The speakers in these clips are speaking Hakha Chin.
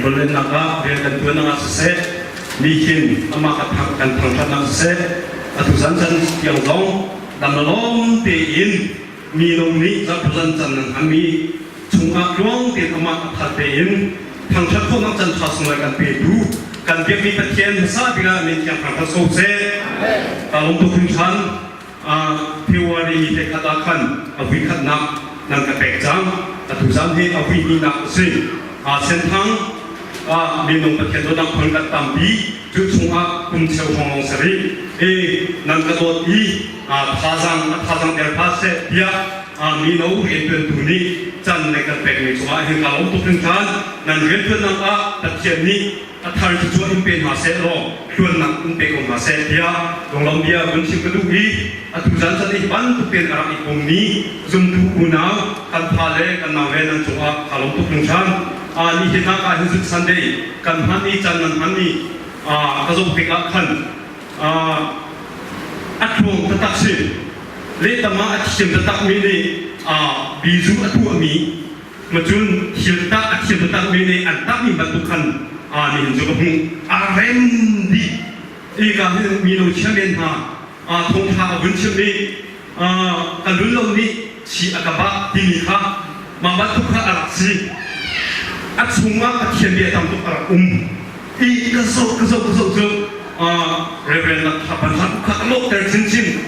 tlonlennak ah rian kan tuannak ah siseh, nihin amah kan thangṭhatnak siseh, atu zan can tiang zong dam lawm tein minung nih zarhpazan can nan hmanmi chungah tluang tein amah a that tein thangṭhat khawhnak can ṭha sunglawi kan petu kan biakmi Pathian hmasa bik ah min thiang thangṭhat ko seh. Ka lung tuk hringhran. February ni hlei khat ah khan a vui khatnak nan ka pek cang. Atu zan hi a vui hnihnak a si. Senthang minung Pathian dawtnak phun kan tampi. Cu chungah kum cheu hrawng lawng si rih. I nan ka dawt i thazaang a thazaang der hlah seh tiah mino riantuantu nih can le kan pekmi cungah hin ka lawm tuk hringhran. Nan riantuannak ah Pathian nih a thar cu in pe hna seh law hluannak in pe ko hna seh tiah lunglawm bia vun chim ka duh i atu zan can i bantuk tein a rak i pummi zumtu unau kan fa le kan nau le nan cungah kaa lawm tuk hringhran. Nihin ah ka hin zut Sunday kan hman i can nan hman i ka zoh tikah khan a tluang taktak si lehtama a thiam taktak mi nih bizu a tuahmi Macun thil tah a thiam takmi nih an tahmi bantuk khan nihin cu ka hmuh. A rem dih. Hika hin mino chia men hna thawngṭha a vun chim i ka lun lo nih chi a ka bah timi kha mah bantuk kha a rak si. A chungah Pathian bia tam tuk a rak um. I ka zoh ka zoh ka zoh cu Reverend Lakha Banhla kha ka lawhter chinchin.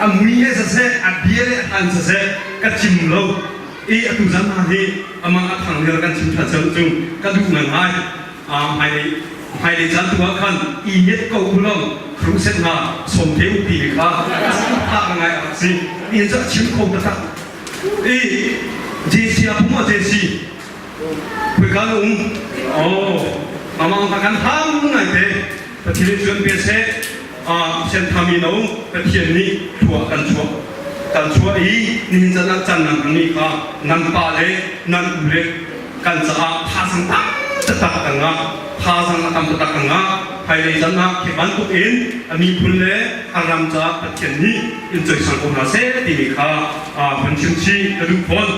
A mui he siseh, a bia le a hlan siseh ka cim lo. I atu zan hna hi amah a thang lio kan chim ṭhan cang cu ka duh ngai. Hmailei hmailei caan tu ah khan i nget ko u law crusade hna sawm te u ti kha tha ngai a rak si. Nihin cu a chim kho taktak. I JC a pum ah JC Khoika na um? Oh, amang ka kan ham ngai te. Pathian cun pe seh. Sian thami no Pathian nih thua kan chuah. Kan chuah i nihin can ah can nan hmangmi kha nan pa le nan u le kan caah thazang tam taktak kan ngah. Thazang a tam taktak kan ngah. Hmailei can ah khi bantuk in a miphun le a ram caah Pathian nih in coisang ko hna seh timi kha hun chim chih ka duh fawn.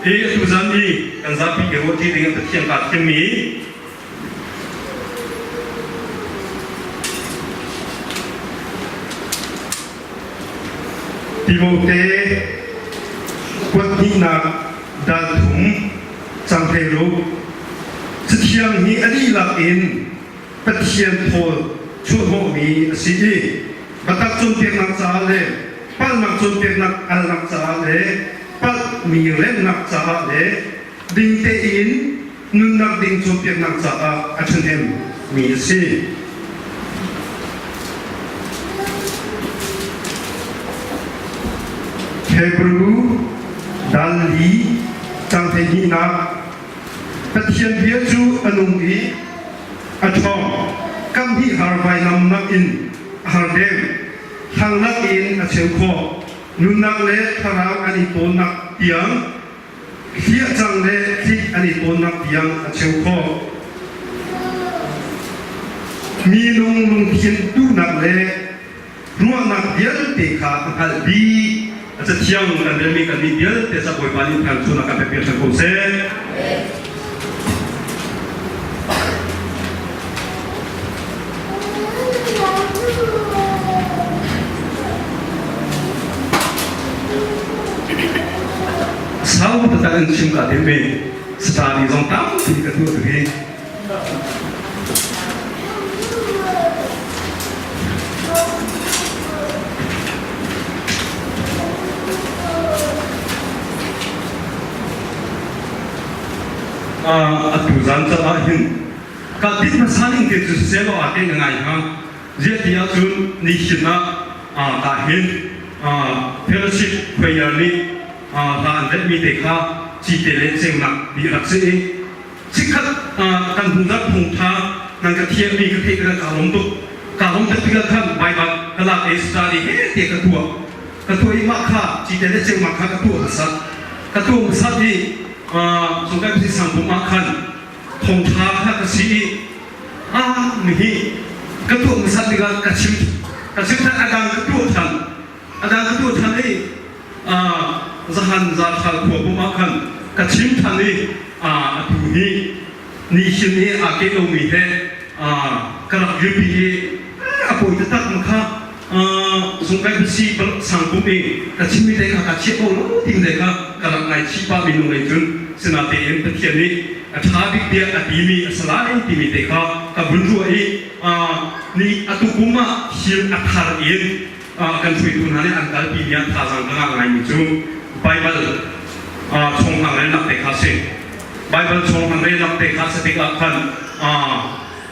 Hi tuzan i kan zapi i ruahṭi ding in Pathian kaa thimmi Timote kuathnihnak dal thum cang 16 Cathiang hi a dihlak in Pathian thawl chuahhnawhmi a si i biatak cawnpiaknak caah le palhnak cawnpiaknak alnak caah le palhmi remnak caah le ding tein nunnak ding cawnpiaknak caah a ṭhahnemmi a si. Hebru dal li cang 12nak Pathian bia cu a nung i a ṭhawng. Kam hnih har vainam nakin a har deuh. Hlangnak in a cheu khawh. Nunnak le thlarau an i tawnnak tiang, hliahcang le thlik an i tawnnak tiang a cheu khawh. Minung lungthin duhnak le ruahnak vialte kha a hngalh dih. A cathiang kan relmi kan nih vialte ca Bawipa nih thangchun a kan pek piak ko seh. Sau taktak in chim ka tim i study zong tampi ka tuah tu hi Atu zan caah hin ka dit hmasa ning te cu siseh law aa te ngai hnga. Ziah ti ahcun nihin ah ka hin fellowship prayer nih hla an velhmi te kha cite le ceunak dih rak si i Chikkhat kan hnu phungtha nan ka thiammi ka theih ka kaa lawm tuk. Kaa lawm tuk tikah khan Baibal ka lak i study he te ka tuah. Ka tuah i mah kha cite le ceunak kha ka tuah hmasa. Ka tuah hmasa i Sungkai Pasi Sangpum ah khan thawngtha kha ka si i ah mihi ka tuah hmasa tikah ka chim ka chim than a dang ka tuah than. A dang ka tuah than i zahan za thal khua pum ah khan ka chim than i atu hi. Nihin i aa ke lomi he ka rak dirpi i a pawi taktak ma kha zungkai basi sangkum i ka chimmi te kha ka chiah ko lo ting te kha ka rak ngaichih pah minung lei cun sinatein Pathian nih a ṭha bik tiah a timi a si lai timi te kha ka vun ruah i ni atu kum ah thil a thar in kan hruaitu hna nih an kalpi mi ah thazaang ka ngah ngaimi cu Baibal chonghang relnak te kha a si. Baibal chonghang relnak te kha a si tikah khan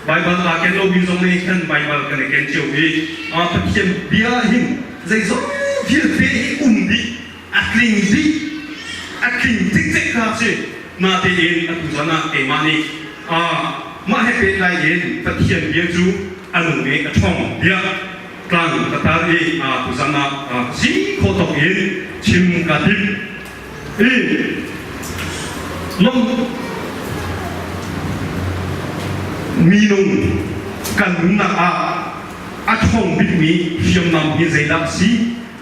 Baibal aa ken lomi zong nih khan Baibal kan i ken cio i Pathian bia hin zeizong vialte hi um dih a tling dih a tling cikcek kha a si. Natein atu zan ah keimah nih mah he pehtlai in Pathian bia cu a nung i a ṭhawng tiah tlang ka tar i tuzan ah si khawh tawk in chim ka tim i lom minung kan nunnak ah a ṭhawng bikmi hriamnam hi zeidah a si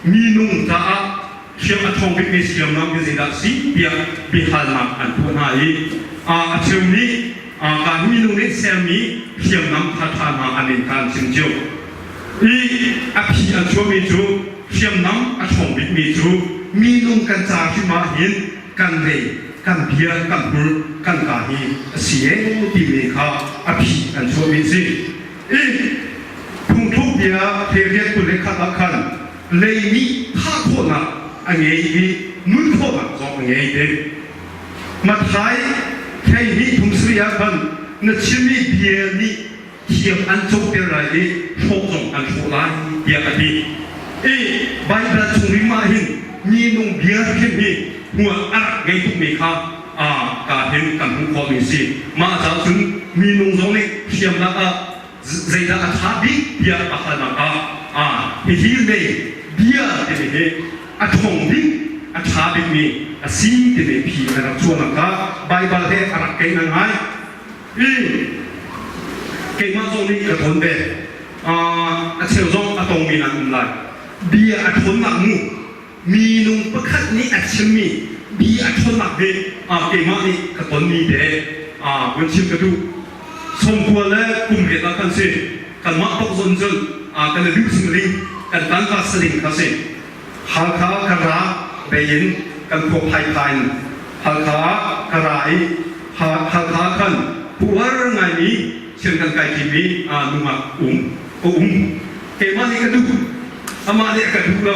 minung caah hriam a ṭhawng bikmi hriamnam hi zeidah a si tiah biahalnak an tuah hna i a cheu nih ka minung nih sermi hriamnam ṭhaṭha hna an in kan chim cio. I a phi an chuahmi cu hriamnam a ṭhawng bikmi cu minung kan ca hrim ah hin kan lei kan bia kan hmur kan ka hi a si e timi kha a phi an chuahmi a si. I phungthluk bia hleiriat 21 ah khan lei nih thah khawhnak a ngei i nun khawhnak zong a ngei te. Matthai 12 thum sarih ah khan na chimmi bia nih thiam an coter lai i hrawh zong an hrawh lai tiah a ti. I Baibal chung rim ah hin minung bia hrim hi hmual a rak ngei tukmi kha ka hin kan hmuh khawhmi a si. Mah caah cun minung zong nih hriamnak ah zeidah a ṭha bik tiah a halnak ah hihi lei bia timi hi a ṭhawng bik a ṭha bikmi a si timi phi a rak chuahnak kha Baibal he a rak kei ngai i keimah zong nih ka ṭhawn ve a cheu zong a tongmi nan um lai bia a ṭhawnnak mu minung pakhat nih a chimmi bia a ṭhawnnak hi keimah nih ka tonmi te vun chim ka duh 90 le kum riat ah kan si kanmah tok zon cun kan i duh singling kan tangka saling kha si Halkha ka ra bein kan khua phaiphai in Halkha ka ra i Halkha khan puar ngaimi thil kan kai timi nungak um a um keimah nih ka duh amah nih a ka duh lo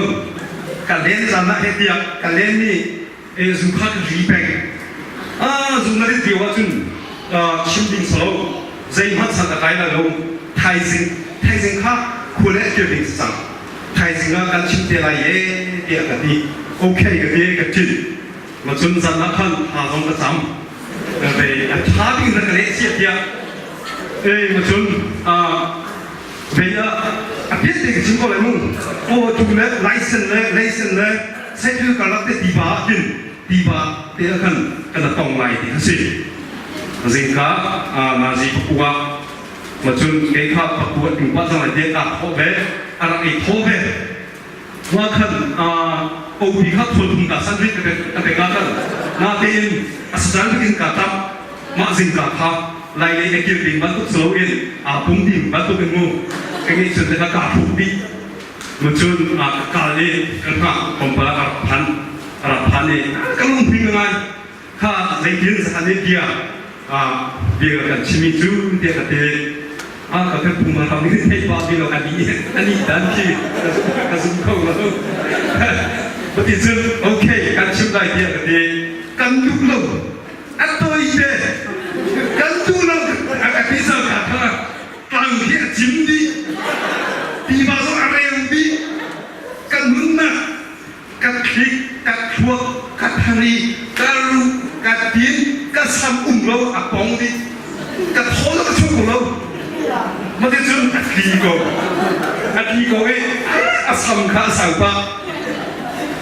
ka len caan ah he tiah ka len nih e zu kha ka ri peng ah zu na rit lio ahcun chim ding si lo zeihmanh san a kai lai lo thaizing thaizing kha khua le kir ding si cang thaizing ah kan chim te lai e tiah ka ti okay ka ti ka ṭin ma cun zan ah khan thla zong ka cam ve a ṭha bik na ka leh sia tiah e ma cun ve ah a piat te ka chim ko lai mu aw tu le license le license le Seiphil karlak te tiva ah khin tiva te ah khan kan tong lai ti a si. Zingka nazi pakua ma cun kei kha pakua tung pa zang lai te ka thawh ve a rak i thaw ve ma khan opi kha thol thum ka san rit ka pe ka kan na tein a sal in ka tap mah zingka kha lai lei a kir ding bantuk silo in aa pum ding bantuk in mu ka ngeih chun te kha ka hruk dih Cun ka kal i ka hngah tlawmpal ah ka rak phan. Ka rak phan i ka lunghmui ngai. Kha zeitin zahan i bia bia kan chimmi cu tiah ka ti. A ka kan pum a tam i thei pa ti lo a ni a ni dan khi ka zum kho lo. Pati cun okay kan chim lai tiah ka ti. Kan duh lo. A toi te. Kan duh lo. A ti cang ka kha. Tlang hi a cim dih. Tiva zong a reng dih. Ka nunnak, ka thlik, ka thluak, ka thari, ka ruh, ka tin, ka sam um lo a pong dih. Ka thawl ka chuak ko lo. Mati cun a tli ko. A tli ko i a sam kha a sang pah.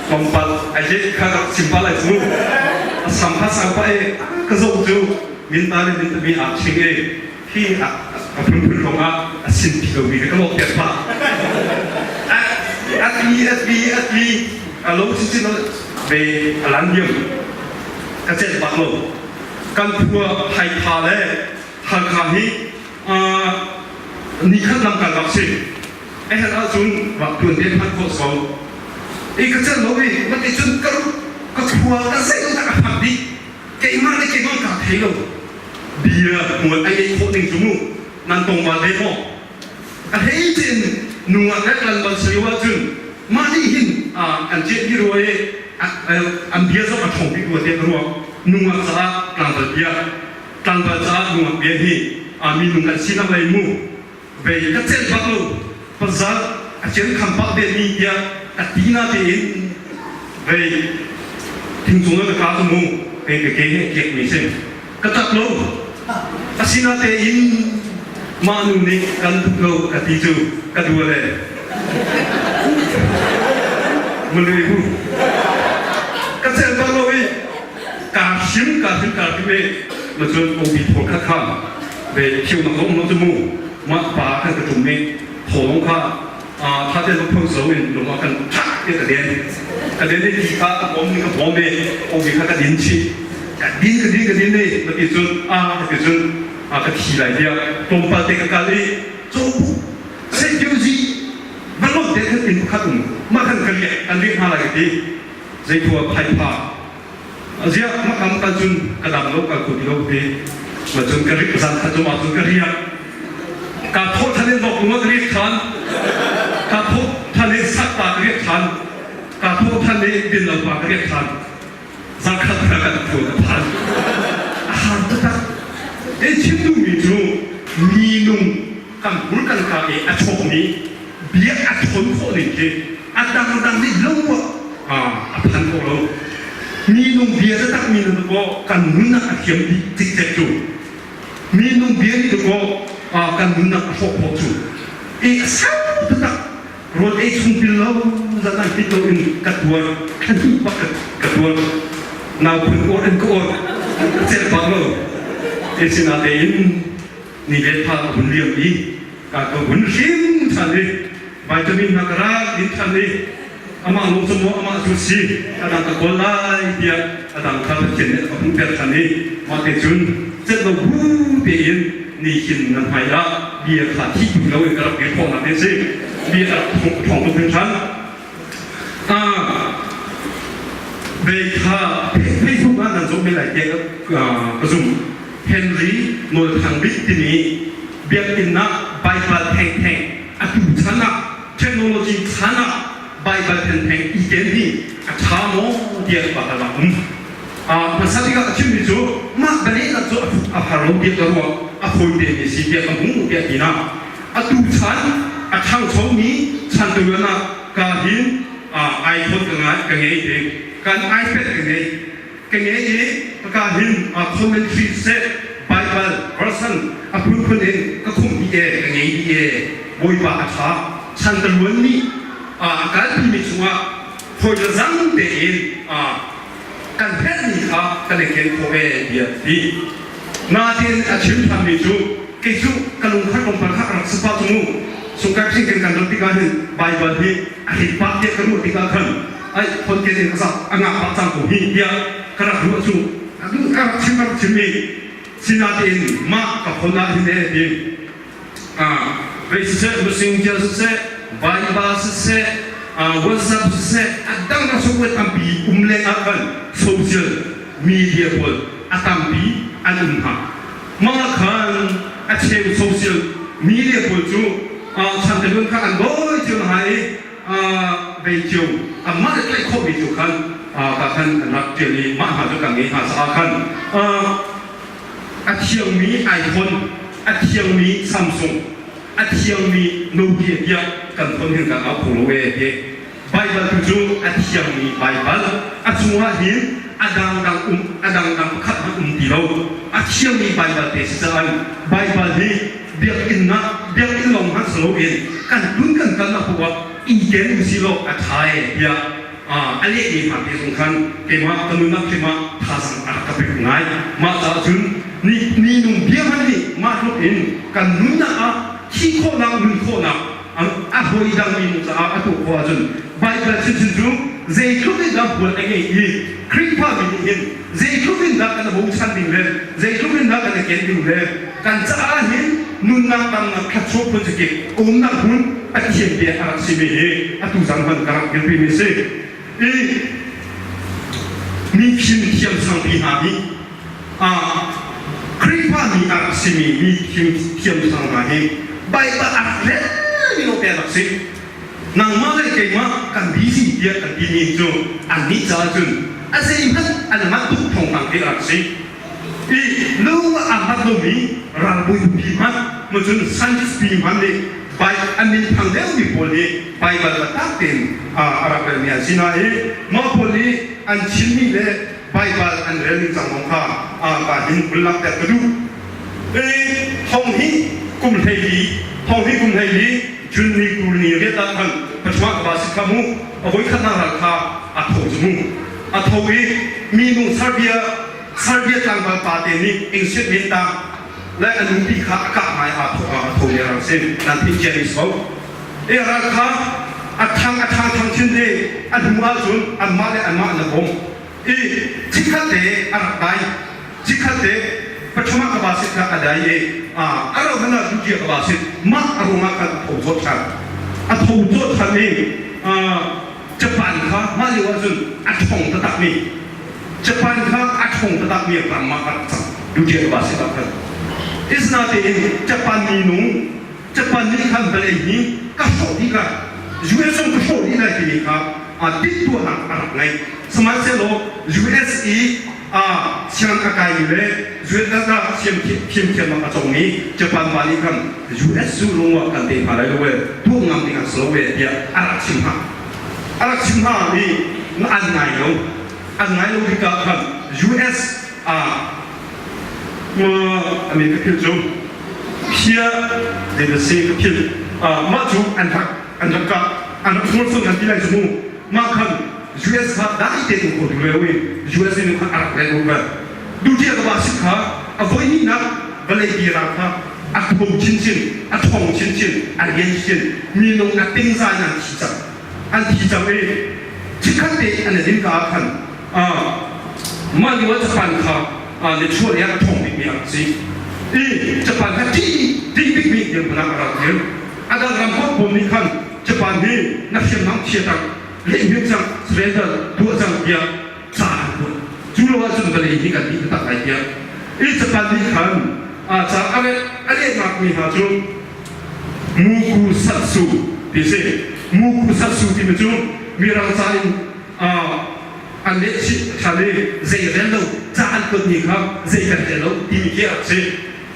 Tlawmpal a ye kha rak chim pah lai cu. A sam kha sang pah i ka zoh cu minta le mintami aa ching i hi a phunphun ruangah a sin ti lomi ka lawh piak pah. A tli a tli a tli a lo chinchin ve a lan diam ka celh bak lo. Kan khua Haitha le Halkha hi nikhat lam kal bak si. A herh ahcun rak tuan te phanh khawh so. I ka celh lo i mati cun ka ka khua ka zei tak a phak dih. Keimah le keimah kaa thei lo. Bia hmual ai ei khawh ning cu mu nan tong bal ve maw? A hlei tein nungak le tlangval si lio ahcun mah nih hin an ciah dih rua i an bia zong a ṭhawng bik rua tiah ka ruah. Nungak caah tlangval bia, tlangval caah nungak bia hi minung kan sinak lei mu vei ka celh bak lo pazal a cian kham pah ve mi tiah a ti na tein vei thingcung ah ka tla cu mu kei ka ke he kiak mi si ka ṭap lo asinatein mah nu nih kan duh lo ka ti cu ka dua le mului hu ka celh bak lo i kaa hrim kaa hrim kaa hrim i ma cun opi thawl khat kha ve thiu nak zong lo cu mu mah pa khan ka ṭum i thawlong kha tha te lungpho zo in lung ah kan thak te ka den ka den i ti kha ka bawm ka bawm i opi kha ka din chih ka din ka din ka din i na ti cun a ka ti cun a ka thi lai tiah tlawmpal te ka kal i cawpu security van te khan in pakhat um mah khan ka riak kan riak hna lai ka ti zeithua phaipha Aziah makam kal cun ka dam lo kal kho ti lo ti ma cun ka rik zan khat cu ma cun ka riak ka thawh than in lok ka riak than ka thawh than in sak pa ka riak than ka thawh than i din lo pa ka riak than zan khat ka kan thu ka phan a har taktak ei chim duhmi cu minung kan hmur kan ka i a chawkmi bia a thawn khawh ning khi a dangdang nih lo ah a phan kho lo. Minung bia taktak mi nu kaw kan nunnak a thiam dih cikcek cu. Minung bia nih kaw kan nunnak a hrawh khawh cu. E a sau taktak rawl ei chung pil lo zan an pit lo in ka tuar thla bak ka tuar nau phun or in ka or celh bak lo e sinatein ni le pha ka hun liam i ka ka hun hrim than i vitamin hna ka rak din than i amah lung cu maw amah cu si a dang ka kawl lai tiah a dang kha Pathian nih a ka hmuhter than i mah te cun cet lo bu tein ni hin nan hmai ah bia kha thih duh lo in ka rak dir khawhnak te si bia ka rak thong tuk hringhran Vei kha Facebook ah nan zoh men lai tiah ka zumh. Henry Nawl Thang Bik timi biakinn ah Baibal thengtheng atu chan ah technology chan ah Baibal thengtheng i ken hi a ṭha maw tiah ka hal um. Hmasa bik ah ka chimmi cu mah bialehnak cu a har lo tiah ka ruah, a fawi temi si tiah ka hmuh tiah ti na. Atu chan a ṭhangchomi chan tuan ah ka hin iPhone ka ngai ka ngei te kan iPad ka ngei ka ngei i ka hin commentary seh Bible version a phunphun in ka khumh dih e ka ngei dih e Bawipa a ṭha chan ka luan mi a kalpi mi chungah hawi le zang tein kan herhmi kha kan i ken khawh e tiah ti. Nain a chim ṭhanmi cu kei cu ka lungkhat lungpal kha ka rak si pah cu mu. Sungkai thing kan kan rat tikah hin Baibal hi a hit pah tiah ka ruah tikah khan ai phone ken in ka zak a ngak pah cang ko hi tiah ka rak ruah cu ka rak chim ka rak chim i sinatein mah ka phone ah hin e ti Vei siseh, Messenger siseh, Viber siseh, WhatsApp siseh, a dang dang software tampi um leng ah khan social media pawl a tampi an um hna. Mah khan a cheu social media pawl cu chantelun kha an dawi cio hna i vei cio amah le tlaih khawhmi cu khan ka khan an rak ṭial i mah hna cu kan ngei hna caah khan A thiangmi iPhone, a thiangmi Samsung, a thiangmi Nokia tiah kan phone hin kan au kho lo ee ti. Baibal tu cu a thiangmi Baibal. A chungah hin a dangdang um, a dangdang pakhat hmanh um ti lo. A thiangmi Baibal te si caah Baibal hi biakinn ah biakinn lawng hmanh si loin kan tlun kan kalnak paoh ah i ken usih law a ṭha ee tiah a lehmi hna te zong khan keimah ka nunnak hrim ah thazaang a rak ka pek ngai. Mah caah cun ni minung bia hmanh nih mah tluk in kan nunnak ah thih khawhnak nun khawhnak a hawi dang minung caah a tuah khawh ahcun Baibal chinchin cu zeitluk in dah hmual a ngei i Khrihfa. Khrihfami nih hin zeitluk in dah kan bochan ding le zeitluk in dah kan i ken ding le kan caah hin nunnak damnak thluachuah phun zakip umnak hmun Pathian bia a rak simi hi atu zan hman ka rak dirpi mi si. I mi fim thiam sangpi hna nih Khrihfami a rak simi mi fim thiam sang hna hi Baibal a rak relmi lawngte an rak si. Nangmah le keimah kan busy tiah kan timi cu annih caah cun a zeihmanh an manh tuk thawngpang te a rak si. I lung aa hngat lomi ralbawi pi hmanh cun scientist pi hmanh nih a minthang deuhmi pawl nih Baibal taktak tein a rak relmi an si hna i mah pawl nih an chimmi le Baibal an rel ning cang zong kha ka hin vun langhter ka duh. I thong hi kum 14 thong hi kum 14 June ni kul ni riat ah khan pachuah ka ba si kha mu a voikhatnak ral kha a tho cu mu a tho i minung Serbia Serbia tlangval pa te nih Engsiat min ta le a nupi kha a kah ngai aa tho a tho ni ral si nan theih cia ni so e ral kha a thang a thang thang chin te a hnu ahcun anmah le anmah na bom i chikkhat te a rak dai chikkhat te pathum ah ka ba sit kha a dai i a rauh hlan ah duty ka ba sit mah a ruang ah khan a tho zawt ṭhan a tho zawt ṭhan i Japan kha mah lio ahcun a ṭhong taktak mi Japan kha a ṭhong taktak mi ram ah a rak cang duty ka ba sit ah khan Isnatein Japan minung Japan nih khan vawlei hi ka hrawh dih lai US zong ka hrawh dih lai timi kha timhtuahnak a rak ngei. Sihmanhsehlaw US i sianginn a kaimi le US ah fimthiamnak a cawngmi Japan pa nih khan US cu lungruah kan pe hna lai lo ee, tuah ngam ding an si lo ee tiah a rak chim hna. A rak chim hna i an ngai lo. An ngai lo tikah khan US ah a min ka philh cu Phia zei si ka philh mah cu an rak an rak kah an rak hmursun an ti lai cu mu mah khan US kha dai te tu ko tu leo i US nih khan a rak rel ve duty a ka si kha a voi hnihnak vawlei pi ral kha a tho chinchin a thong chinchin a lian chin minung a tingzai in an thi cang an thi cang i chikkhat te an i din ka ah khan mah lio ah Japan kha nichuah lei ah a ṭhawng bikmi a rak si i Japan kha ṭih ṭih bikmi dirhmun ah a rak dir. A dang ram pawl pawl nih khan Japan hi na hriamnam chia cang, lehhmilh cang, surrender tuah cang tiah ca an kuat. Cu lo ahcun vawlei hi kan dih taktak lai tiah. I Japan nih khan ca a leh a lehnak mi hna cu Muku Satsu ti si. Muku Satsu timi cu Mirang ca in an leh chih ṭhan i zei rel lo ca an kuatmi kha zei kan rel lo timi khi a rak si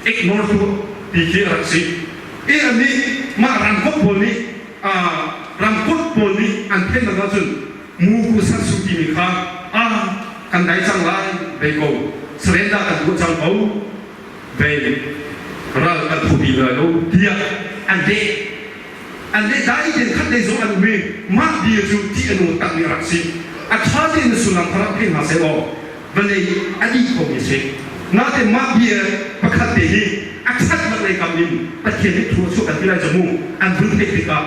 ignore tuah ti khi a rak si i annih mah ramkomh pawl nih ramkomh pawl nih an theihnak ahcun muku sansu timi kha a kan dai cang lai vei ko surrender kan tuah cang ko vei ral kan tho ti lai lo tiah an leh An le dai tein khat lei zong an um i mah bia cu ṭih a nung takmi a rak si. A ṭha tein na sullam kha rak thei hna seh law vawlei a dih khomi a si. Nain mah bia pakhat te hi a ṭhatnak lei kam in Pathian nih thlua chuah kan ti lai cu mu an vun theih tikah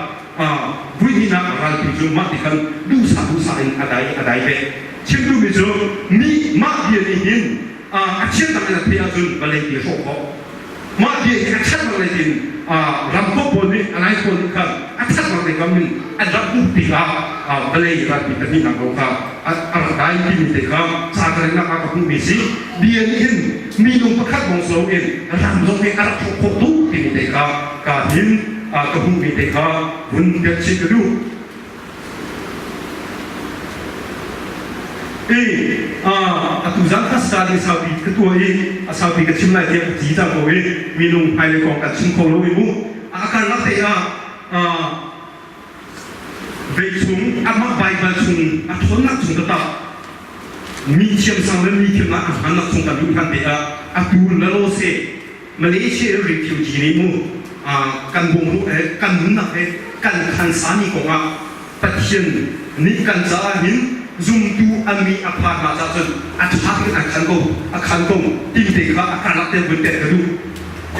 vuihnihnak ralpi cu mah ti khan duhsah duhsah in a dai a dai ve. Chim duhmi cu mi mah bia nih hin a chiatnak in a theih ahcun vawlei ti a hrawh khawh. Mah bia hi a ṭhatnak lei in ramkomh pawl nih a nai pawl nih khan a ṭhatnak lei kam in an rak hmuh tikah vawlei ralpi pahnihnak kong kha a rak dai timi te kha ca ka relnak ah ka hmuhmi si. Bia nih hin minung pakhat lawng si loin ram zong nih a rak hrawh khawh tuk timi te kha ka hin ka hmuhmi te kha vun telh chih ka duh. I atu zan kha study saupi ka tuah i a saupi ka chim lai tiah ka ti cang ko i minung hmailei kong kan chim kho lo i mu a karlak te ah vei chung amah Baibal chung a ṭhawnnak chung taktak mi thiamsang le mi thiamnak a hmannak chung kan duh hlan te ah atu lalawse Malaysia refugee nih mu kan bawmruh he kan nunnak he kan khansami kongah Pathian nih kan caah hin zumtu a mi a pha hna caah cun a ṭha in an khan ko a khan ko timi te kha a karlak te vun pek ka duh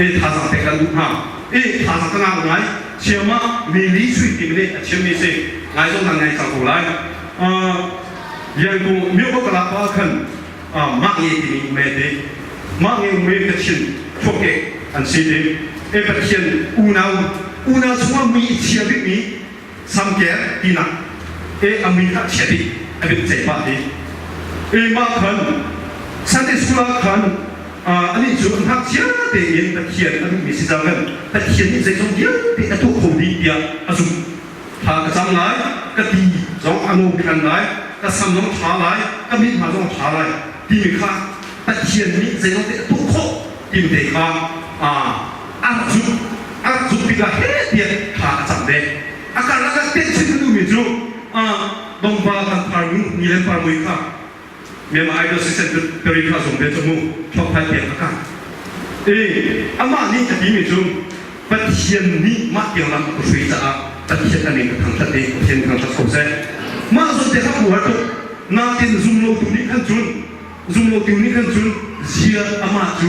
e thazaang pek kan duh hna e thazaang ka ngah ngai chiama mi li sui timi nih a chimmi si ngai zong nan ngai cang ko lai. Yangon myo ko kala pa khan mah nge timi me te mah nge me Kachin thuake an si te e Pathian unau unau chungah mui i chia bikmi samker tinak e a mui kha chia bik a bik cei pah ti e mah khan Sunday school ah khan ani cu an ngakchia tein Pathian a duhmi si cang kan Pathian nih zeizong vialte a tuah kho dih tiah a zumh. Thla ka cam lai, ka ti zong a ngo than lai, ka sam zong ṭha lai, ka mit hna zong a ṭha lai timi kha Pathian nih zeizong te a tuah khawh timi te kha a rak zumh. A rak zumh tikah heh tiah thla a cam ve. A karlak ah tension a duhmi cu Dongva kan farnu ni le farmui kha Myanmar Idol siseh tari kha zong ve cu mu thawngphai piak a kang. I amah nih a timi cu Pathian nih mah tiang lam a ka hrui caah Pathian a min ka thangṭhat i Pathian thangṭhat ko seh. Mah zawn te kha uar tuk. Nain zumlotu nih khan cun zumlotu nih khan cun zia amah cu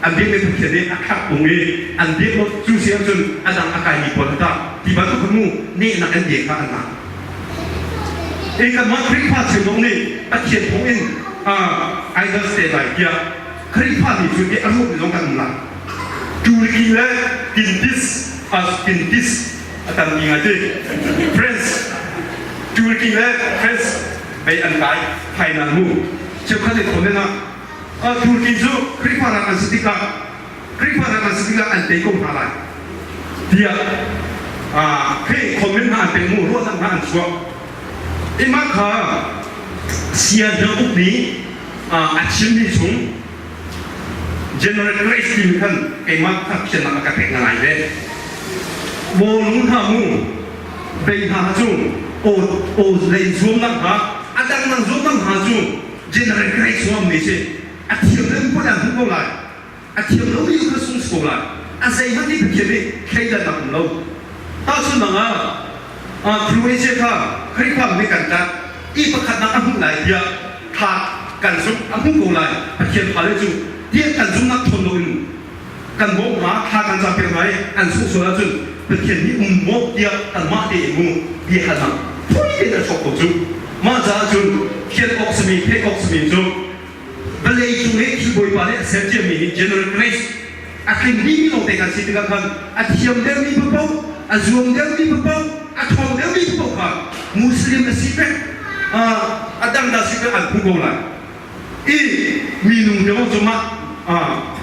an biakmi Pathian nih a thlak tung i an biak lo cu si ahcun a dang a kaimi pawl kha tah ti bantuk kha mu nehnak an bia kha an hman. Hi kanmah Khrihfa cheu zong nih Pathian thawng in idols te lai tiah Khrihfa mi cu a ruahmi zong kan um lai. Turkey le Tintis Tintis a tam ngai ti. France Turkey le France bei an kai final mu. Cheukhat nih thawng ah Turkey cu Khrihfa ram an si tikah Khrihfa ram an si tikah an tei ko hna lai tiah khi comment hna an pek mu ruahnak hna an chuak. Imah kha sianghlei uk nih a chimmi chung General Grace timi khan keimah kha phiannak a ka pek ngai ve. Bawlung hna mu bei hna cu aw aw lei zuamnak hna a dang dang zuamnak hna cu General Grace zuam mi si a thiam le put an hmuh ko lai. A thiam lomi kha sung si ko lai. A zeihmanh nih Pathian nih thleidannak um lo. Tahchunhnak ah, Croatia kha Khrihfa nih kan tlak i pakhatnak a hmuh lai tiah thla kan zumh a hmuh ko lai. Pathian fale cu tiah kan zumhnak ṭhawn loin kan bawmh hna, thla kan campiak hna i an sungh sual ahcun Pathian nih um maw tiah kanmah tein mu biahalnak phui tein a chuak ko cu. Mah caah cun thian awk simi, theih awk simi cu vawlei cung i thil Bawipa nih a ser ciami hi General Grace a tling dihmi lawngte kan si tikah khan a thiam deuhmi paoh a zuam deuhmi paoh a ṭhawng deuhmi paoh kha Muslim a si pek a dangdang si pek an phu ko lai i minung te cu mah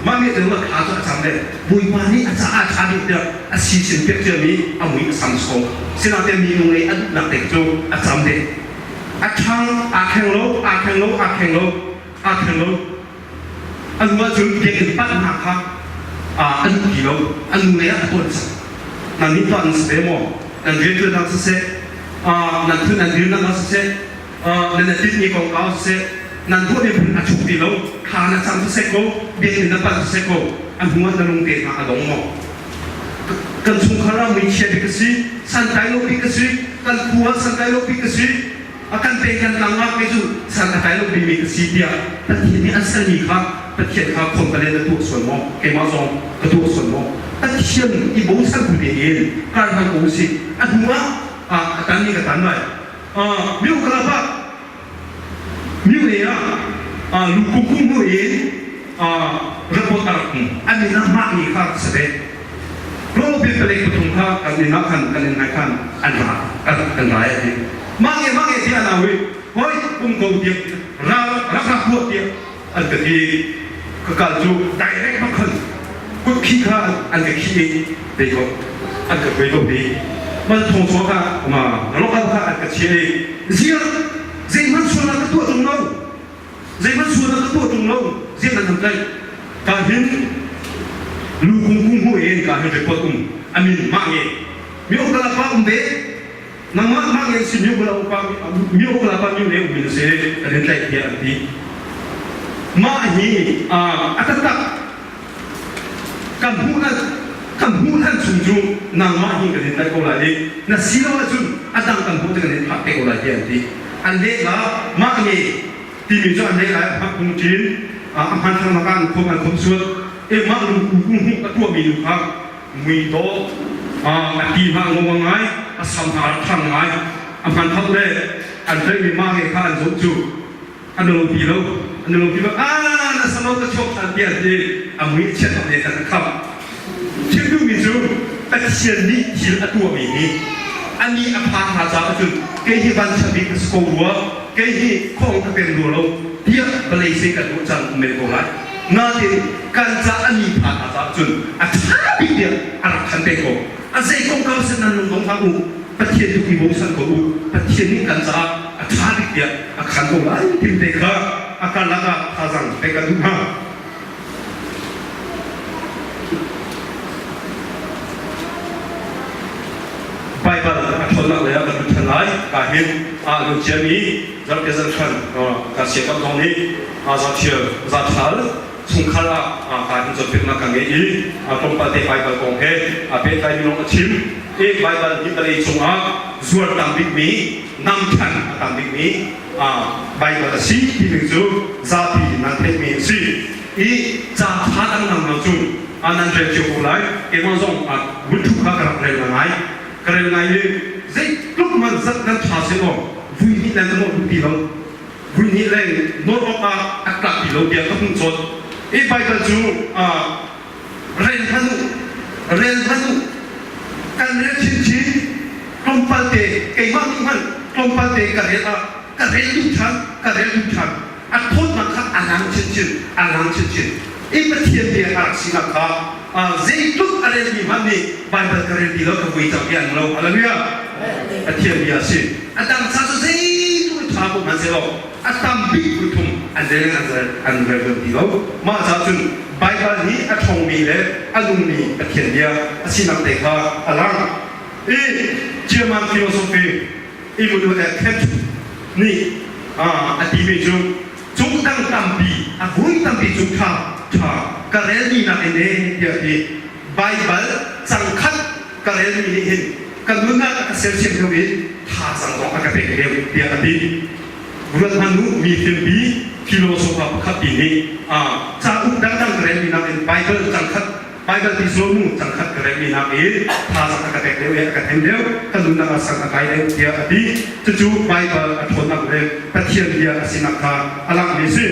mah nih cun thla cu a cam le Bawipa nih a caah ṭha deuh tiah a si sin pek ciami a mui a sam sawm sinain minung lei a duhnak te cu a cam deh A ṭhang aa kheng lo, aa kheng lo, aa kheng lo, aa kheng lo. A nu ahcun biakinn panhnak kha a duh ti lo. A nu lei ah a tuan cang. Nan nih tuah nan si ve maw? Nan rianṭuannak siseh, nan phun nan dirnak ah siseh, nan i tinhmi kongkau siseh, nan tuahmi phun a chuk ti lo, thla na cam siseh ko, biakinn na panh siseh ko, a hnu ah na lungte hna a dong maw? Kan chungkhar ah muichia bik a si, santlai lo bik a si, kan phu ah santlai lo bik a si, a kan peng kan tlang ah kei cu san a tlai lo bikmi ka si tiah Pathian nih an sermi kha Pathian kha khon ka len na tuah sual maw? Keimah zong ka tuah sual maw? Pathian i bochan bu tein kar hmang ko usih. A hnu ah a tan mi ka tan lai. Mio kalapa Myo ah lukukung hnu in report a rak um. An inn ah hmahmi kha rak si ve. Rawlpi palek pathum kha kan inn ah khan kan inn ngai khan an ra kan ra a ti. Mah nge mah nge tiah an au i hoi um ko tiah ral rak rak tuah tiah an ka ti. Ka kal cu direct bak khan kut khi kha an ka khih i bei ko an ka hruai ko ti. Man thong chuak ah ma local kha an ka chia i ziar zeihmanh sualnak ka tuah tung lo zeihmanh sualnak ka tuah tung lo ziah nan tlaih ka hin lu kung kung hu in ka hin report um amin mah nge mi ukala pa um ve nangmah mah nge si mi ukala upa mi ukala pa mi ne um min se kan hin tlaih tiah an ti mah hi a taktak kan hmuh nan kan hmuh nan chung cu nangmah hi kan in tlaih ko lai i na si lo ahcun a dang kan hmuh te kan in phak te ko lai tiah an ti an leh la mah nge timi cu an leh lai a hmak kung ṭin a hman thlang ah an khom an khom sual e mah lung ku ku hmuh a tuahmi nu kha mui dawh a ti hna ngo ngai a sam hna rak thang ngai a hman thal le. An tlaihmi mah nge kha an zoh cu an lo ti lo. An lo ti lo. Ah, na salo ka chuak ṭhan tiah an ti. A mui chiat bak ne khan a kham. Chim duhmi cu Pathian nih thil a tuahmi hi a ni a phan hna caah cun kei hi vanchiat bik ka si ko rua, kei hi khong ka peng rua lo tiah vawlei sei kan ruah caan um men ko lai. Nain kan ca a ni phan hna caah cun a ṭha bik tiah a rak khan peng ko. A zei kongkau sin nan lung dong hlah u, Pathian tu i bochan ko u. Pathian nih kan caah a ṭha bik tiah a khan ko lai timi te kha a karlak ah thazaang pek kan duh hna. Baibal a ṭhawnnak lei ah kan lut ṭhan lai. Ka hin aa luan ciami zarhte zarhhran ka siakam zong nih zaṭhial zaṭhal chungkhar ah ka hin cawnpiaknak ka ngei i tlawmpal te Baibal kong he aa pehtlaimi lawng a chim. I Baibal hi vawlei cungah zuar tam bikmi, nam ṭhan a tam bikmi Baibal a si timi cu zapi nan theihmi a si. I ca ṭha dangdang hna cu nan rel cio ko lai. Keimah zong vuthu kha ka rak rel ngai. Ka rel ngai i zeitluk hmanh zat nan ṭha seh law vui hnih leng ka mawh duh ti lo. Vui hnih leng nawl awk ah a tlak ti lo tiah ka hmuh colh. I Baibal cu rel hmanh u, rel hmanh u. Kan rel chinchin tlawmpal te keimah nih hmanh tlawmpal te ka rel ah ka rel duh ṭhan, ka rel duh ṭhan. A thawtnak kha a lang chinchin, a lang chinchin. I Pathian bia a rak sinak kha zeitluk a relmi hmanh nih Baibal ka rel ti lo ka vui cang ti an lo. Hallelujah! Pathian bia a si. A dang ca cu zeitluk ṭha ko hmanhsehlaw a tam bik vui thum an rel an rel an rel bal ti lo. Mah caah cun Baibal hi a ṭhawngmi le a nungmi Pathian bia a sinak te kha a lang. I German philosophy Immanuel Kant nih a timi cu cung dang tampi a vui tampi cu ṭha ṭha ka relmi nakin ee tiah a ti. Baibal cangkhat ka relmi nih hin ka nunnak a ka sersiam deuh i thazaang zong a ka pek deuh tiah a ti. Ruat hmanh u, mi fimpi philosopher pakhat ti nih cauk dangdang ka relmi nakin Baibal cangkhat Baibal ti zuam mu cangkhat ka relmi nakin thazaang a ka pek deuh i a ka hnem deuh, ka nunnak ah sang a kai deuh tiah a ti. Cucu Baibal a ṭhawnnak le Pathian bia a sinak kha a langhmi a si.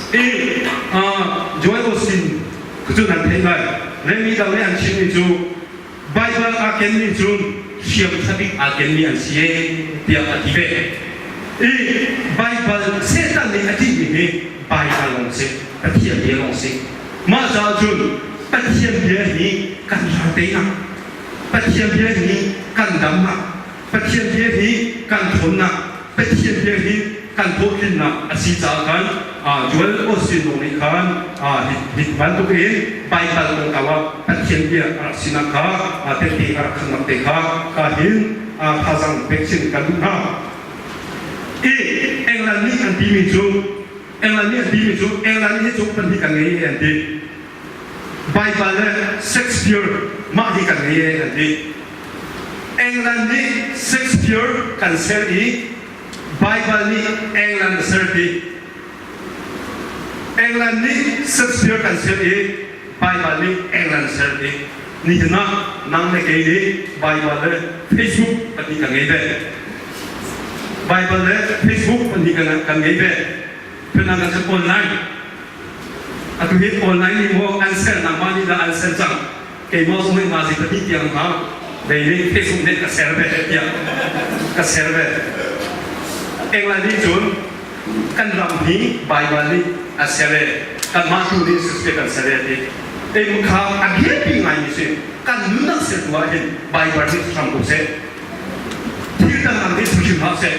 I Joel Osteen cu nan theih lai. Remi dang nih an chimmi cu Baibal aa kenmi cu hriam ṭha bik aa kenmi an si ee tiah a ti ve. I Baibal Satan nih a ṭihmi hi Baibal lawng si, Pathian bia lawng si. Mah caah cun Pathian bia hi kan ral teinak, Pathian bia hi kan damnak, Pathian bia hi kan ṭhawnnak, Pathian bia hi kan hlawhtlinnak a si caah khan Joel Osteen zong nih khan hi bantuk in Baibal kongkau ah Pathian bia a rak sinak kha tehte a rak khannak te kha ka hin thazaang pek chin kan duh hna. I England nih an timi cu England nih an timi cu England hi cu pahnih kan ngei an ti. Baibal le Shakespeare mah hi kan ngei an ti. England nih Shakespeare kan ser i Baibal nih England a ser ti. England nih Shakespeare kan ser i Baibal nih England a ser ti. Nihin ah nang le kei nih Baibal le Facebook pahnih kan ngei ve. Baibal le Facebook pahnih kan ngei ve. Phundang kan online. Atu hi online nih maw an ser nangmah nih dah an ser cang. Keimah zong nih nazi pahnih tiang hna lei nih Facebook nih ka ser ve tiah ka ser ve. England nih cun kan ram hi Baibal nih a ser e kanmah tu nih siseh kan ser e ti. Ei kha a biapi ngaimi si kan nunnak sertu ah hin Baibal nih hram ko seh. Thil dang lam nih hrim hlah seh.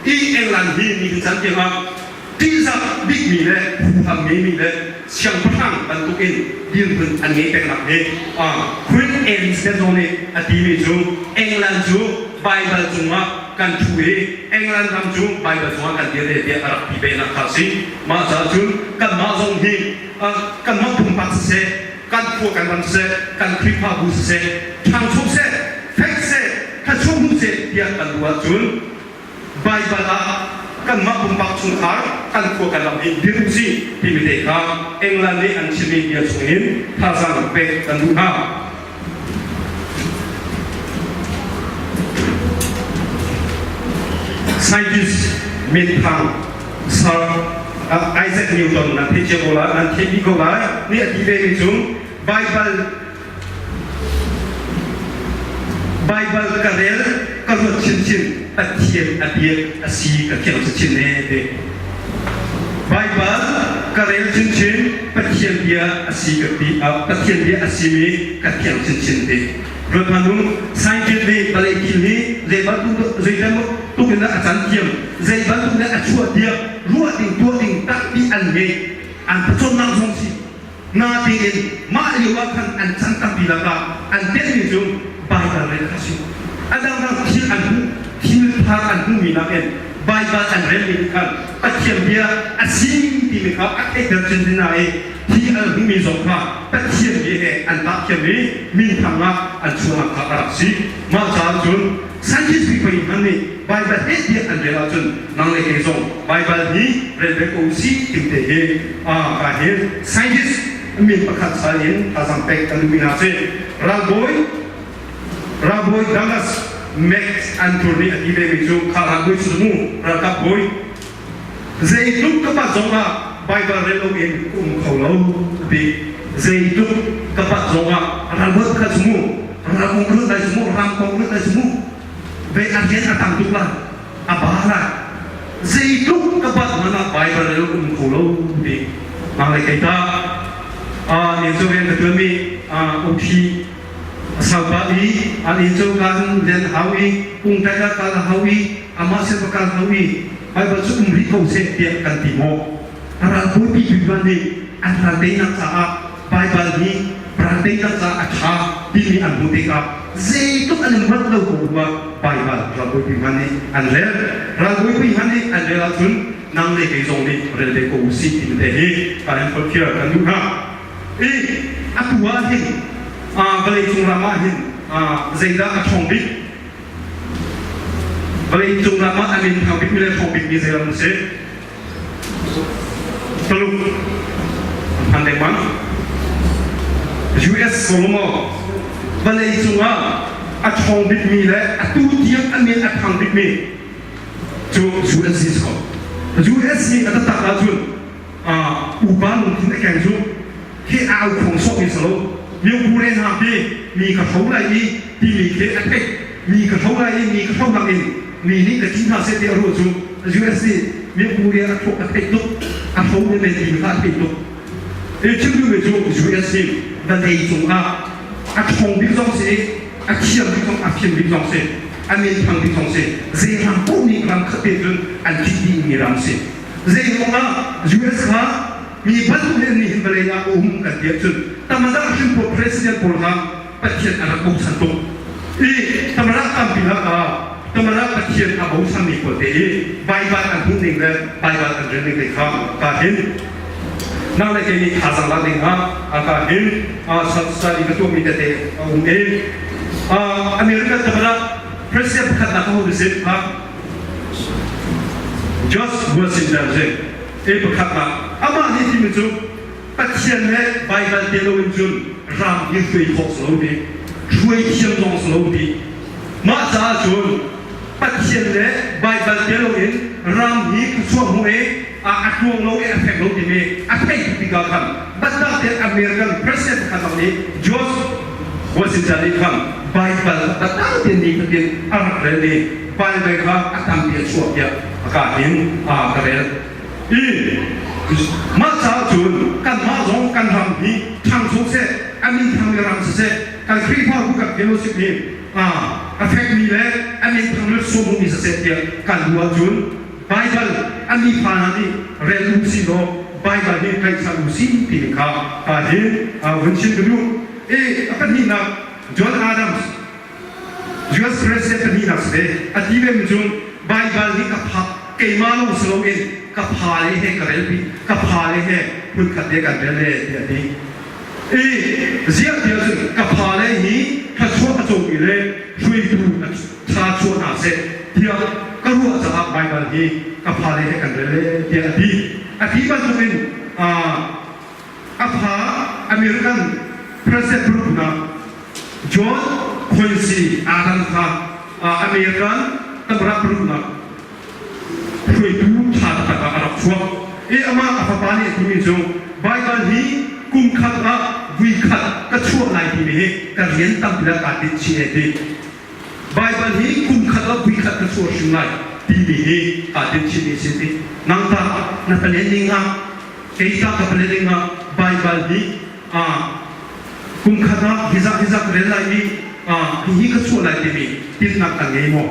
I England hi nihin caan tiangah ṭihzah bikmi le huham ngeimi le siangpahrang bantukin dirhmun an ngei pengnak hi Queen Elizabeth zong nih a timi cu England cu Baibal cungah kan ṭhu i England ram cu Baibal cungah kan dir e tiah a rak ti venak kha a si. Mah caah cun kanmah zong hi kanmah pumpak siseh, kan khua kan ram siseh, kan Khrihfabu siseh, ṭhangcho seh, fek seh, thluachuah hmu seh tiah kan ruah ahcun Baibal ah kanmah pumpak chungkhar kan khua kan ram hi dir usih timi te kha England nih an chimmi bia chungin thazaang pek kan duh hna. Scientist minthang Sir Isaac Newton nan theih cio ko lai, nan theih dih ko lai. Nih a ti ve mi cu Baibal Baibal ka rel ka ruat chinchin Pathian a bia a si ka thiang chinchin ne ti. Baibal ka rel chinchin Pathian bia a si ka ti Pathian bia a simi ka thiang chinchin ti. Ruat hmanh u, scientist nih vawlei thil hi zei bantuk zeibantuk in dah a can thiam, zei bantuk in dah a chuah tiah ruah ding tuah ding tampi an ngei. An pawcawmnak zong si. Natein mah lio ah khan an can tampi lakah an telmi cu Baibal rel kha si. A dangdang thil an hmuh, thil thar an hmuhmi nakin Baibal an relmi nih khan Pathian bia a si timi kha a theihter chinchin hna i thi an hmuhmi zong kha Pathian bia he an tahthiam i minthang ah an chuahnak kha a rak si. Mah caah cun scientist pipa hmanh nih Baibal he tiah an rel ahcun nang le kei zong Baibal hi rel ve ko usih ti te hi ka hin scientist min pakhat sal in thazaang pek kan duhmi hna si. Ralbawi Ralbawi Douglas Max Antur nih a ti vemi cu kha ralbawi cu mu ralkap bawi zeitluk ka pat zongah Baibal rel loin ka um kho lo a ti. Zeitluk ka pat zongah ralbawi pakhat cu mu ral kong lut lai cu mu ram kong lut lai cu mu ve a rian a tam tuk lai a ba lai zeitluk ka bat hmanh ah Baibal rel um kho lo ti nang le kei ta ni cu rian ka tuan mi uthi saupa i an inn cu kan len hau i ungtai ah kal hau i amah sin va kal hau i Baibal cu um rih ko seh tiah kan ti maw a ral bawipi Baibal nih an ral teinak caah Baibal hi ral teinak caah a ṭha timi an hmuh tikah zeitluk an in ruat lo ko ruah Baibal ralbawipi hmanh nih an rel. Ralbawipi hmanh nih an rel ahcun nang le kei zong nih rel ve ko usih timi te hi kan in holhkhiar kan duh hna. I atu ah hin vawleicung ram ah hin zeidah a ṭhawng bik? Vawleicung ram ah a min thang bikmi le ṭhawng bikmi zei ram a si? Tuluk an lengmang. US Solomon vawlei cungah a ṭhawng bikmi le atu tiang a min a thang bikmi cu US si ko. US nih a taktak ahcun upa lungthin a keng cu khi a au khong sawhmi si lo. Miobu re hna khi mi ka hro lai i timi khi a theih. Mi ka hro lai i mi ka hro nakin mi nih ka thi hna seh ti a ruah cu US nih Myanmar a thawk a theih tuk a hro men men ti kha a theih tuk i chim duhmi cu US hi vawlei cungah a ṭhawng bik zong si a thiam bik zong a fim bik zong si a minthang bik zong si zei ram paoh nih ram khat te cun an ṭih dihmi ram si zei ruangah US kha mi bantuk nih nihin vawlei ah a um kan ti ahcun tamadah hrim pawl president pawl kha Pathian a rak bochan tuk i tamara tampi lakah tamara Pathian a bochanmi pawl te i Baibal an hmuh ning le Baibal an rel ning te kha ka hin nang le kei nih thazaang lak ding ah ka hin study ka tuahmi tete a um i American tamara president pakhatnak a hung si kha George Washington si e pakhatnak amah nih timi cu Pathian le Baibal te loin cun ram hi hruai khawh si lo ti hruai thiam zong si lo ti mah caah cun Pathian le Baibal te loin ram hi khuachuah hmu i a tluang lo i a fek lo timi a theih tuk tikah khan biatak tein American president pakhat bang nih George Washington nih khan Baibal biatak tein ni fatin a rak rel i Baibal kha a tampi a chuah tiah a ka hin ka rel. I mah caah cun kanmah zong kan ram hi ṭhangcho seh, a minthangmi ram siseh, kan Khrihfabu kan fellowship hi a fekmi le a minthang le sawhmi siseh tiah kan duh ahcun Baibal a mifa hna nih rel u sih law Baibal hi tlaihchan u sih timi kha ka hi vun chim ka duh. I a pahnihnak John Adams US President pahnihnak si ve. A ti ve mi cu Baibal hi ka pha keimah lawng si loin ka phale he ka relpi ka phale he hmunkhat te kan rel e tiah a ti. I ziah tiah cun ka phale hi thluachuah a comi le hruaitu tha chuah hna seh tiah ka ruah caah Baibal hi ka phale he kan rel e tiah a ti. A ti bantukin a pha American President paruknak John Quincy Adams kha American tamra paruknak. I amah a fapa nih a timi cu Baibal hi kum khat ah vui khat ka chuah lai timi hi ka rian tampi le kaa tinh chih e ti. Baibal hi kum khat ah vui khat ka chuah hrim lai timi hi kaa tinh chihmi a si ti. Nang tah na palen ning ah kei tah ka palen ning ah Baibal hi kum khat ah hizah hizah ka rel lai i hihi ka chuah lai timi tinhnak kan ngei maw?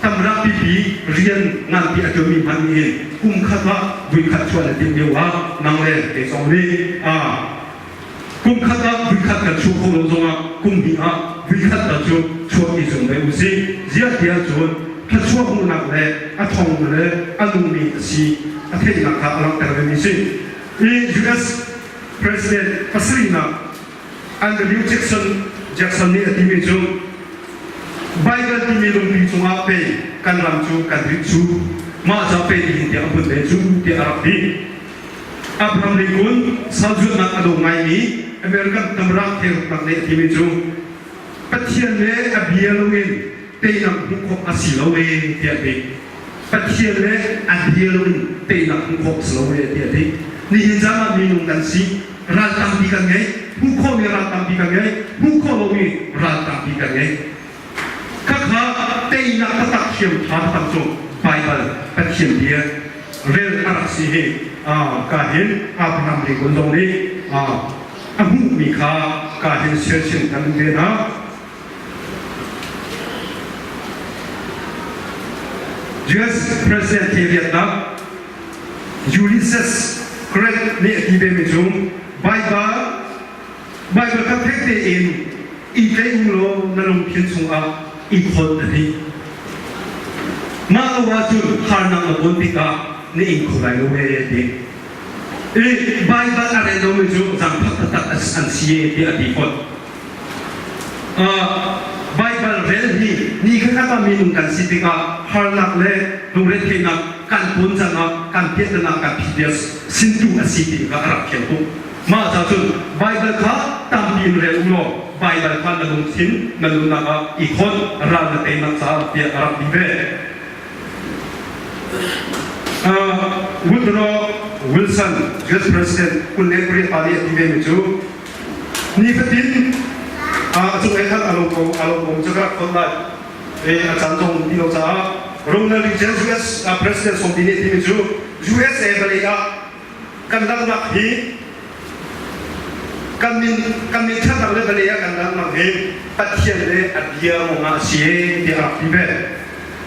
Tamrak pipi rian nganpi a ṭuanmi hmanh nih hin kum khat ah vui khat chuah na timh lio ah nang le kei zong nih kum khat ah vui khat kan chuah kho lo zongah kum hnih ah vui khat tal cu chuah i zuam ve usih. Ziah tiah cun thluachuah hmuhnak le a thong le a nungmi a si a theihnak kha a langhter vemi si. I US President pasarihnak Andrew Jackson Jackson nih a timi cu Bible timi lungpi cungah pei kan ram cu kan rit cu mah ca pe ding tiah a hun ve cu tiah a rak ti. Abraham Lincoln salzuatnak a do ngaimi American tamrak theruknak nih a timi cu Pathian le a bia loin teinak hmuh khawh a si lo ee tiah a ti. Pathian le a bia loin teinak hmuh khawh a si lo ee tiah a ti. Nihin caan ah minung kan si, ral tampi kan ngei, hmuh khawhmi ral tampi kan ngei, hmuh khawh lomi ral tampi kan ngei. Khakha teinak taktak hriam ṭha taktak cu Baibal Pathian bia rel a rak si hi ka hin Abraham Lincoln zong nih a hmuhmi kha ka hin share kan ve hna. US President hi riatnak Ulysses Grant nih a ti vemi cu Baibal Baibal kha fek tein i tlaih u law na lungthin chungah i khon a ti. Mah lo ahcun harnak na ton tikah na ing kho lai lo ee a ti. I Baibal a rel lomi cu zaangfak taktak an si ee tiah a ti fawn. Baibal rel hi ni khat ah minung kan si tikah harnak le lungretheihnak kan ton cang ah kan piahtana kan phi sintu a si ti kha a rak fiang tuk. Mah ca cun Baibal kha tampi in rel u law Baibal kha na lungthin na nunnak ah i khon ral na teinak caah tiah a rak ti ve. Woodrow Wilson, US President 28 pa nih a ti vemi cu Nifatin a cunglei khan a lo ko a lo ko cu ka rak ton lai. E a caan zong ti lo caah Ronald Reagan US President sawmpi nih timi cu USA vawlei ah kan langhnak hi kan min kan min ṭhatnak le vawlei ah kan langhnak hi Pathian le a bia ruangah a si e tiah a rak ti ve.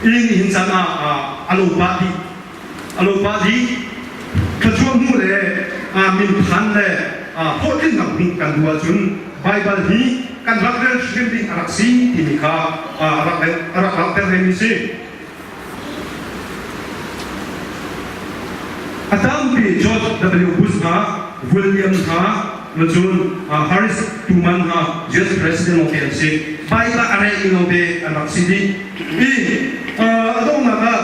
I nihin caan ah a lo pah dih A lo pah dih. Thluachuah hmuh le minphan le hlawhtlinnak hmuh kan duh ahcun Baibal hi kan rak rel hrim ding a rak si timi kha a rak a rak langhter vemi si. A tampi George W. Bush hna, William hna, cun Harris Truman hna US President lawngte an si. Baibal a relmi lawngte an rak si dih. I a donghnak ah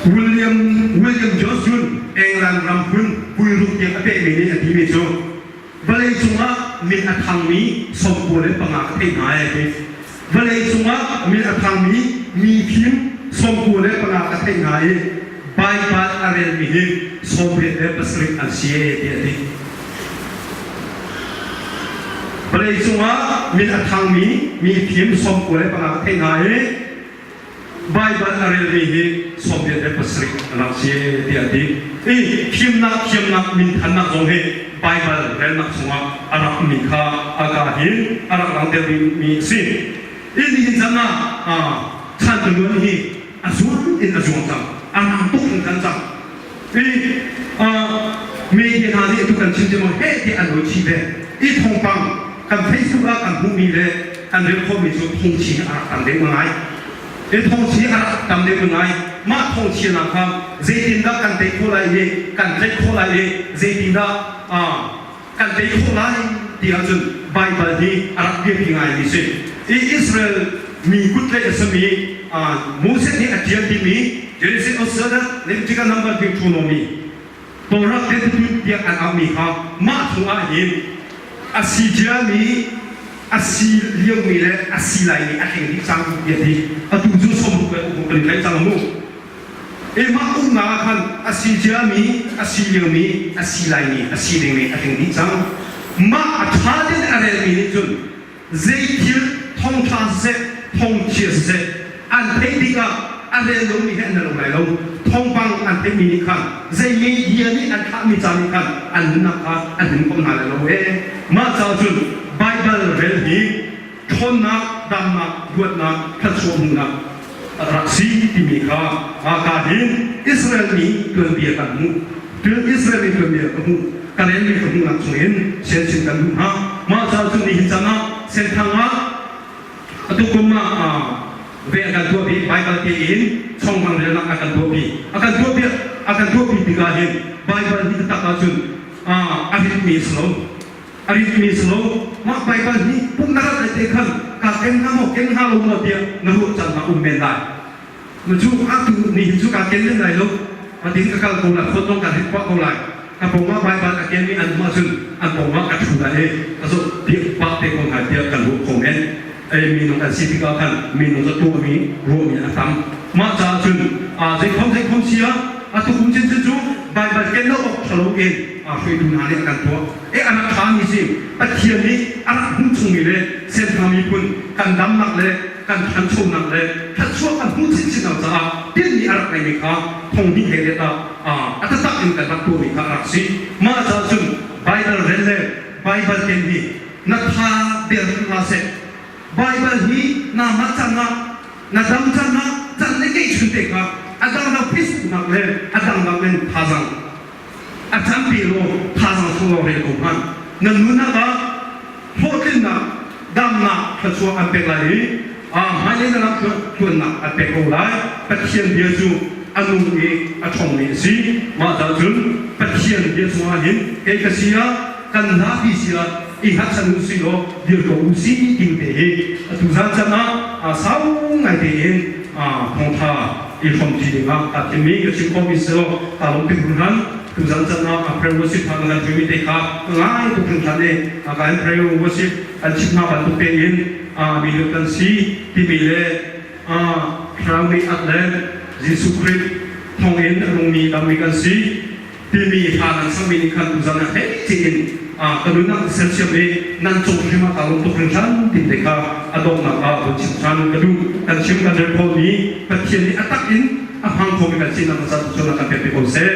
William William Johnson England ram phun puiruk tiang a pehmi nih a timi cu vawleicung ah min a thangmi 95 ka theih hna ee ti. Vawleicung ah min a thangmi mifim 95 ka theih hna i Baibal a relmi hi 87 an si ee ti a ti. Vawleicung ah min a thangmi mifim 95 ka theih hna i Baibal a relmi hi 87 a rak si tiah a ti. I fimnak thiamnak minthannak zong hi Baibal relnak chungah a rak ummi kha a ka hin a rak langhtermi a si. I nihin chan ah chan tuluan hi a zuang in a zuang cang. A rang tuk in kan cang. I media hna nih tu kan chim cem he ti an roi chih ve. I thawngpang kan Facebook ah kan hmuhmi le kan rel khawhmi cu thongchi a rak tam deuh ngai. I thongchi a rak tam deuh ngai. Mah thongchi nak kha zeitindah kan tei khawh lai i kan tlaih khawh lai i zeitindah kan tei khawh lai ti ahcun Baibal hi a rak biapi ngaimi si. I Israel mi kutlaih a simi Moses nih a ṭial dimi Genesis Exodus Leviticus Number Deuteronomy Torah Pentateuch tiah an auhmi kha mah chungah hin a si ciami a si liomi le a si laimi a tling dih cang tiah ti atu cu sawmruk le uk kan i tlaih cang mu. E mah umnak ah khan a si ciami, a si liomi, a si laimi, a si dingmi a tling dih cang. Mah a ṭha tein a relmi nih cun zei thil thongṭha siseh, thongchia siseh an theih tikah a rel lomi he an i lo lai lo. Thawngpang an theihmi nih khan zei media nih an thlahmi ca nih khan an nunnak kha an him kho hna lai lo ee. Mah caah cun Baibal rel hi ṭhawnnak, damnak, luatnak, thluachuah hmuhnak a rak si timi kha ka hin Israel mi tuanbia kan hmuh. Israel mi tuanbia ka hmuh. Ka relmi ka hmuhnak chungin sianchim kan duh hna. Mah caah cun nihin caan ah Senthang ah atu kum ah ve a kan tuahpi Baibal tein chonghmang relnak a kan tuahpi. A kan tuahpi a kan tuahpi tikah hin Baibal hi taktak ahcun a ritmi a si lo. A ritmi si lo. Mah Baibal hi pumh na rat te khan ka ken hnga maw ken hnga lo maw tiah na ruah caan hna um men lai. Na cu atu ni hi cu kaa ken men lai lo. A ding ka kal ko lai, phone zong kan rit pah ko lai. Ka pawngah Baibal a kenmi an um ahcun an pawngah ka ṭhu lai i ka zoh piak pah te ko hna tiah kan ruah kho men. Ei minung kan si tikah khan minung cu tuahmi ruahmi a tam. Mah caah cun zeikhom zeikhom si ah atu kum chinchin cu Baibal ken lo awk ṭha loin hruaitu hna nih a kan tuah. E a rak ṭhami si Pathian nih a rak hmuh chungmi le Senthang miphun kan damnak le kan ṭhanchonak le thluachuah kan hmuh chinchin lo caah tinhmi a rak ngeimi kha thong hnih he let ah a taktak in kan rak tuahmi kha a rak si. Mah caah cun Baibal rel le Baibal ken hi na tha der hna seh. Baibal hi nangmah cang ah na dam cang ah can le kei chun te kha a dangdang Facebook le a dangdang in thazaang a tampi law thazaang chung law rel ko hmanh. Na nunnak ah hlawhtlinnak damnak thluachuah an pek lai i hmailei na lam tluannak an pek ko lai. Pathian bia cu a nung i a ṭhawngmi a si. Mah dah cun Pathian bia chungah hin kei ka si ah kan zapi si ah i hngatchan u sih law dir ko u sih ding te hi atu zan can ah sau ngai tein thawngṭha i hrawmṭi dingah kaa thimmi ka chim khawhmi si law kaa lawm tuk hringhran. Tuzan can ah prayer worship hna kan tuahmi te kha ka ngai tuk hringhran i ka in prayer worship an chim hna bantuk tein mi kan si timi le thlarau nih at le Jesuh Khrih thawngin a nungmi dammi kan si timi hla nan sakmi nih khan tuzan ah hei tiin ka nunnak sersiam i nan cung hrim ah kaa lawm tuk hringhran ti te kha a donghnak ah vun chim ṭhan ka duh. Kan chim kan rel khawhmi Pathian nih a tak in a hmang khomi kan sinak na caan cu kan pek te ko seh.